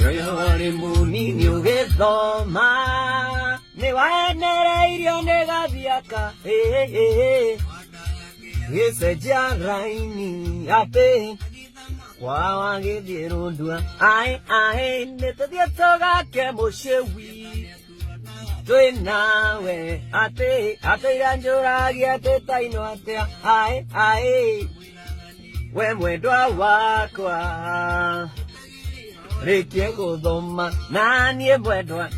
Ũrĩ mũnini ũgĩthoma nĩ waenereirio nĩ gathiaka gĩcenjia raini atĩ kwao agĩthiĩ rũndua aĩ aĩ nĩ tũthiĩ tũgake mũciĩ witũ twĩ nawe atĩ atĩ iranjũragia atĩ taino atĩa aĩ aĩ we mwendwa wakwa rĩkie gũthoma na niĩ mwendwa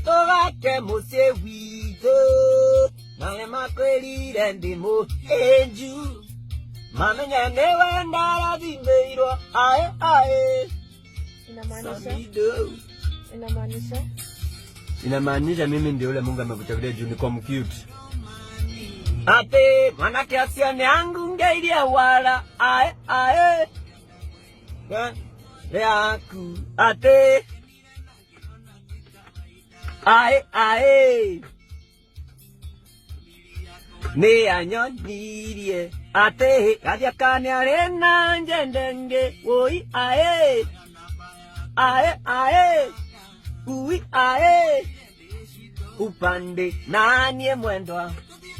tũgake mũciĩ witũ na nĩmakwĩrire ndĩ mũhĩnju mamenye nĩwe ndarathimĩirwo aĩ aĩ. Inamaanisha Samido. Inamaanisha Inamaanisha mimi ndio ule Mungu amekuchagulia juu niko mcute. Ate mwanake asione angu ngeirie wala ae ae yaku ate ae ae nĩ anyonirie atĩ gathiaka nĩ arĩ na njendenge woi ae ae ae ui ae upande na niĩ mwendwa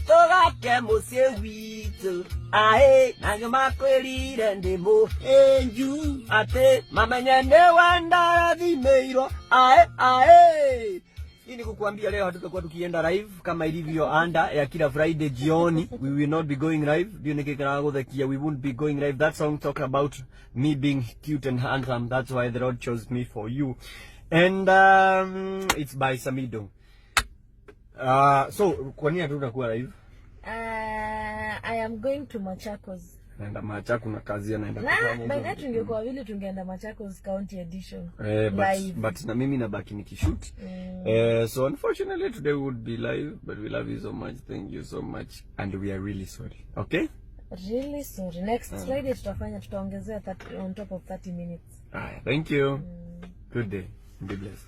tũgake mũciĩ witũ aĩ na nyũma kwĩrire ndĩ mũhĩnju atĩ mamenye nĩwe ndarathimĩirwo aĩ aĩ. Hii ni kukuambia leo hatutakuwa tukienda live kama ilivyo ada ya kila Friday jioni. We will not be going live. Ndio nikikara guthakia. We won't be going live. That song talk about me being cute and handsome. That's why the Lord chose me for you. And it's by Samido. So kwa nini hatutakuwa live? I am going to Machakos. Naenda Machakos na kazi anaenda Na kufanya by hizo. That tungekuwa wawili, tungeenda Machakos County edition. Eh, but, Live. But na mimi nabaki nikishoot. So unfortunately today we would be live, but we love you so much. Thank you so much. And we are really sorry. Okay? Really sorry. Next Friday tutafanya, tutaongezea 30, on top of 30 minutes. Aya, thank you. Good day. Be blessed.